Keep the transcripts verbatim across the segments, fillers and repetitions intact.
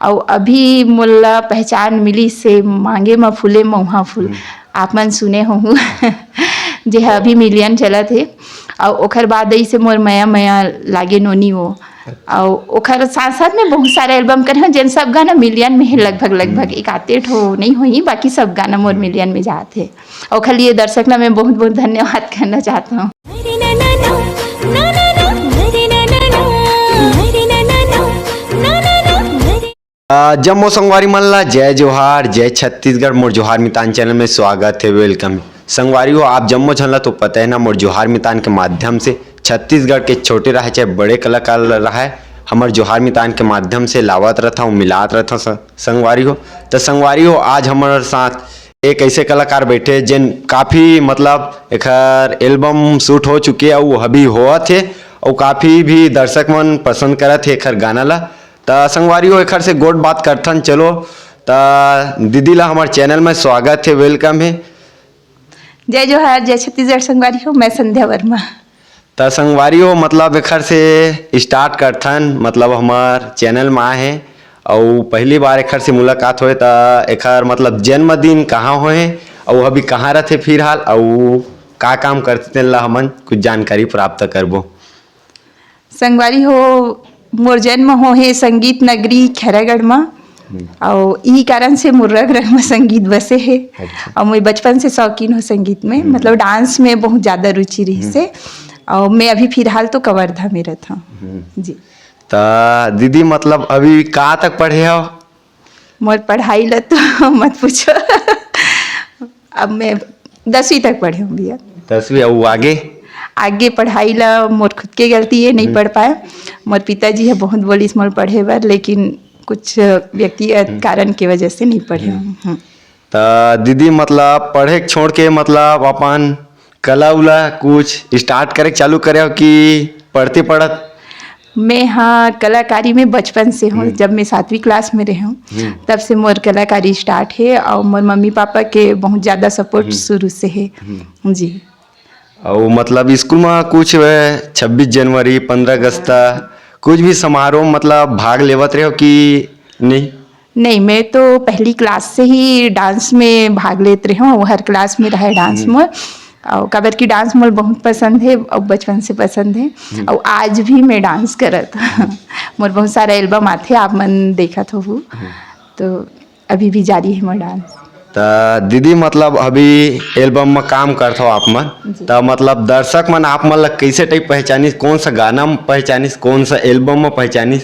अउ अभी मोला पहचान मिलिस हे मांगे म फूले मउहा फूल। हम्म। आप मन सुने होहू, जे ह अभी मिलियन चलत हे। अउ ओखर बाद अइसे मोर मया मया लागे नोनी वो। अउ ओखर साथ साथ में बहुत सारे एल्बम करे हूँ, जेन सब गाना मिलियन में हे लगभग, लगभग। हम्म। एक आते ठो नहीं होही, बाकी सब गाना मोर हम्म। मिलियन में जात हे। ओखर लिए दर्शक ला मैं बहुत बहुत धन्यवाद करना चाहता हूँ। आ, जम्मो संगवारी मन ला जय जोहार, जय छत्तीसगढ़। मोर जोहार मितान चैनल में स्वागत हे, वेलकम। संगवारी हो, आप जम्मो झन ला तो पता है ना, मोर जोहार मितान के माध्यम से छत्तीसगढ़ के छोटे रहे चाहे बड़े कलाकार रहे, हमर जोहार मितान के माध्यम से लावत रहता हूँ, मिलात रहता हूँ स-, संगवारी हो। तो संगवारी हो, आज हमारे साथ एक ऐसे कलाकार बैठे, जेन काफ़ी, मतलब, एखर एल्बम शूट हो चुके, अउ अभी होवत हे, अउ काफ़ी भी दर्शक मन पसंद करत हे एखर गाना ला। त संगवारी हो, एखर से गोठ बात करथन। चलो, त दीदी ला हमार चैनल में स्वागत हे, वेलकम हे। जय जोहार, जय छत्तीसगढ़ संगवारी हो, मैं संध्या वर्मा। त संगवारी हो, मतलब, एखर से स्टार्ट करथन, मतलब, हमार चैनल में आए हे, अउ पहली बार एखर से मुलाकात होए, त एखर, मतलब, जन्मदिन कहाँ होए, अउ अभी कहाँ रथे फिलहाल, अउ का काम करथे, तेन ला हमन कुछ जानकारी प्राप्त करबो। संगवारी हो, मोर जन्म होहे संगीत नगरी खैरागढ़ म, हम्म। अउ इही कारण से मोर रग रग म संगीत बसे हे। अच्छा। अउ मैं बचपन से शौकीन हो संगीत में, हम्म। मतलब, डांस में बहुत ज्यादा रुचि रहिस हम्म। हे। अउ मैं अभी फिलहाल तो कवर्धा में रहत हूँ। हम्म। जी। त दीदी, मतलब, अभी कहाँ तक पढ़े हो? मोर पढ़ाई ला तो मत पूछो। अब मैं दसवीं तक पढ़े हूँ भैया। दसवीं, अउ आगे? आगे पढ़ाई ला मोर खुद के गलती हे, नहीं हम्म। पढ़ पाए। मोर पिताजी हे बहुत बोलिस मोर पढ़े बर, लेकिन कुछ व्यक्तिगत हम्म। कारण के वजह से नहीं पढ़े हम्म। हूँ। हम्म। त दीदी, मतलब, पढ़े के छोड़ के, मतलब, अपन कला उला कुछ स्टार्ट करे के चालू करे हो कि पढ़ते पढ़त? मैं, हाँ, कलाकारी में बचपन से हूँ। हम्म। जब मैं सातवीं क्लास में रहे हूँ, हम्म। तब से मोर कलाकारी स्टार्ट हे, अउ मोर मम्मी पापा के बहुत ज्यादा सपोर्ट हम्म। शुरू से हे। हम्म। जी। अउ, मतलब, स्कूल में कुछ, अ, छब्बीस जनवरी, पन्द्रह अगस्त, कुछ भी समारोह, मतलब, भाग लेवत रहे हो कि नहीं? नहीं, मैं तो पहली क्लास से ही डांस में भाग लेत रहे हूँ, वो हर क्लास में रहे डांस हम्म। मोर। अउ काबर कि डांस मोर बहुत पसंद हे, अउ बचपन से पसंद हे, हम्म। अउ आज भी मैं डांस करत। मोर बहुत सारा एल्बम आथे, आप मन देखत होहू, हम्म। तो अभी भी जारी हे मोर डांस। त दीदी, मतलब, अभी एल्बम में काम करत हो आप मन, जी। त, मतलब, दर्शक मन आप मन ला कैसे टाइप पहचानिस, कौन सा गाना में पहचानिस, कौन सा एल्बम में पहचानिस?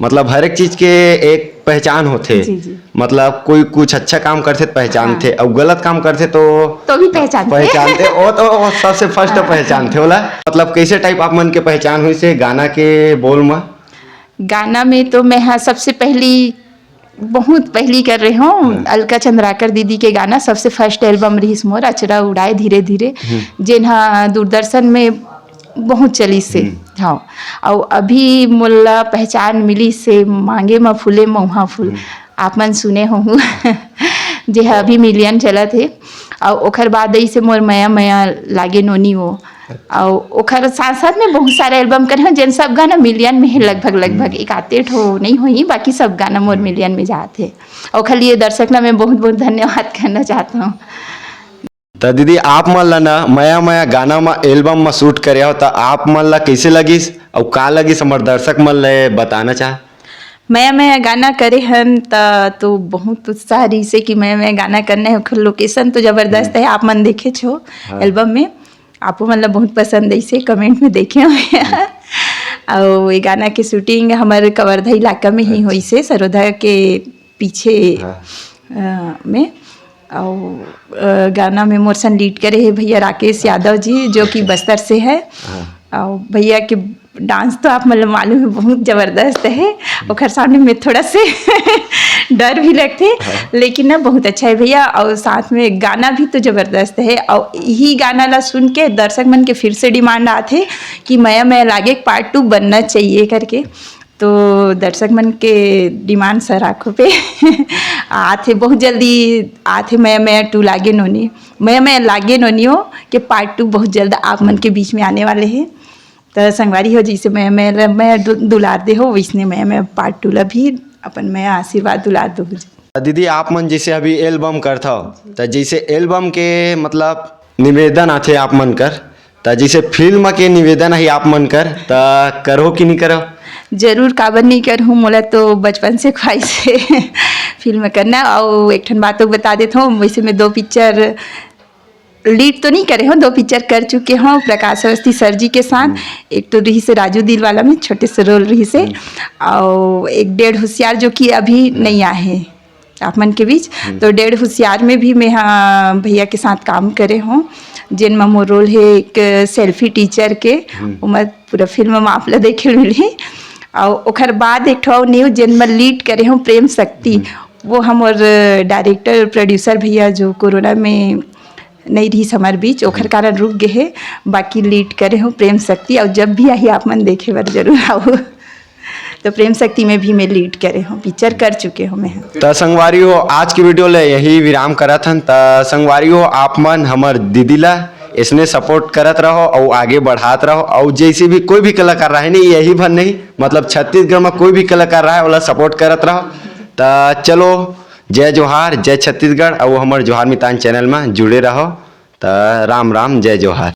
मतलब, हर एक चीज के एक पहचान होथे। जी, जी। मतलब, कोई कुछ अच्छा काम करथे त पहचानथे, हाँ। अउ गलत काम करथे तो तो भी पहचानथे। पहचानथे, वो तो, वो सबसे फर्स्ट हाँ। पहचानथे ओला। मतलब, कैसे टाइप आप मन के पहचान होइस हे गाना के बोल में? गाना में तो मैं, हाँ, सबसे पहली, बहुत पहली कर रहे हूँ, हाँ। अलका चंद्राकर दीदी के गाना, सबसे फर्स्ट एल्बम रहिस मोर, अचरा उड़ाए धीरे धीरे, हम्म। जेन हा दूरदर्शन में बहुत चलिस हे। हम्म। हाँ, अउ अभी मोला पहचान मिलिस हे मांगे म फूले मउहा फूल, हम्म। आप मन सुने होहू, जे ह अभी मिलियन चलत हे। अउ ओखर बाद अइसे मोर मया मया लागे नोनी वो, अउ ओखर साथ साथ में बहुत सारे एल्बम करे हूँ, जेन सब गाना मिलियन में हे लगभग, लगभग हम्म। एक आते ठो नहीं होही, बाकी सब गाना मोर हम्म। मिलियन में जात हे। ओखर लिए दर्शक ला मैं बहुत बहुत धन्यवाद करना चाहता हूँ। त दीदी, आप मन ला ना मया मया गाना म एल्बम म शूट करे हो, त आप मन ला कैसे लगिस अउ का लगिस, हमर दर्शक मन ले बताना चाह? मया मया गाना करे हन त तो बहुत उत्साह रहिस हे कि मया मया गाना करना हे। ओखर लोकेशन तो जबरदस्त हम्म। हे, आप मन देखे छो हाँ। एल्बम में, आपो मन ला बहुत पसंद अइसे कमेंट में देखे हवे। अउ ये गाना के शूटिंग हमर कवर्धा इलाका में ही अच्छा। होइस हे, सरोधा के पीछे हाँ। अ, में। अउ, अ, गाना में मोर संग लीड करे हे भैया राकेश यादव जी, जो कि बस्तर से है। हाँ। अउ भैया के डांस तो आप मतलब मालूम है, बहुत जबरदस्त है। ओखर सामने में थोड़ा से डर भी लगथे, हाँ। लेकिन ना बहुत अच्छा है भैया। अउ साथ में गाना भी तो जबरदस्त है। अउ यही गाना ला सुन के दर्शक मन के फिर से डिमांड आथे कि मया मया लागे पार्ट टू बनना चाहिए करके। तो दर्शक मन के डिमांड सर आँखों पे आथे, बहुत जल्दी आथे मया मया टू लागे नोनी, मया मया लागे नोनियो के पार्ट टू बहुत जल्द आप मन के बीच में आने वाले हैं। तो संगवारी हो, जैसे मया मया ल-, मया दु-, दुलार दे हो, वैसने मया मया पार्ट टू ला भी अपन मया आशीर्वाद दुलार दो जी। दीदी, आप मन जैसे अभी एल्बम करथव, त जैसे एल्बम के मतलब निवेदन आथे आप मन कर, त जैसे फिल्म के निवेदन है आप मन कर, त करहो कि नहीं करहो? जरूर, काबर नहीं करहूँ, मोला तो बचपन से ख्वाहिश है फिल्म करना। और एक ठन बात तो बता देता हूँ, वैसे मैं दो पिक्चर लीड तो नहीं करे हूँ, दो पिक्चर कर चुके हूँ प्रकाश अवस्थी सर जी के साथ। एक तो रही से राजू दिलवाला में छोटे से रोल रही से, और एक डेढ़ होशियार जो कि अभी नहीं आए हैं आप मन के बीच। तो डेढ़ होशियार में भी मैं, हाँ, भैया के साथ काम करे हूँ, जेन में मोर रोल है एक सेल्फी टीचर के। ओमा पूरा फिल्म में आप ला देखे मिली। और ओखर बाद एक ठो न्यू जेन में लीड करे हूँ प्रेम शक्ति, वो हमर डायरेक्टर प्रोड्यूसर भैया जो कोरोना में नहीं रहिस हमारे बीच, ओखर कारण रुक गए है। बाकी लीड करे हूँ प्रेम शक्ति, और जब भी आही आप मन देखे बर जरूर आओ। तो प्रेम शक्ति में भी मैं लीड करे हूँ, पिक्चर कर चुके हूँ मैं। त संगवारी हो, आज की वीडियो ले यही विराम करत हन। त संगवारी हो, आप मन हमर दीदी ला इसने सपोर्ट करत रहो और आगे बढ़ात रहो। और जैसे भी कोई भी कलाकार रहे नहीं, यही भर नहीं, मतलब छत्तीसगढ़ में कोई भी कलाकार रहे, ओला सपोर्ट करत रहो। त चलो, जय जोहार, जय छत्तीसगढ़, और हमर जोहार मितान चैनल में जुड़े रहो। त राम राम, जय जोहार।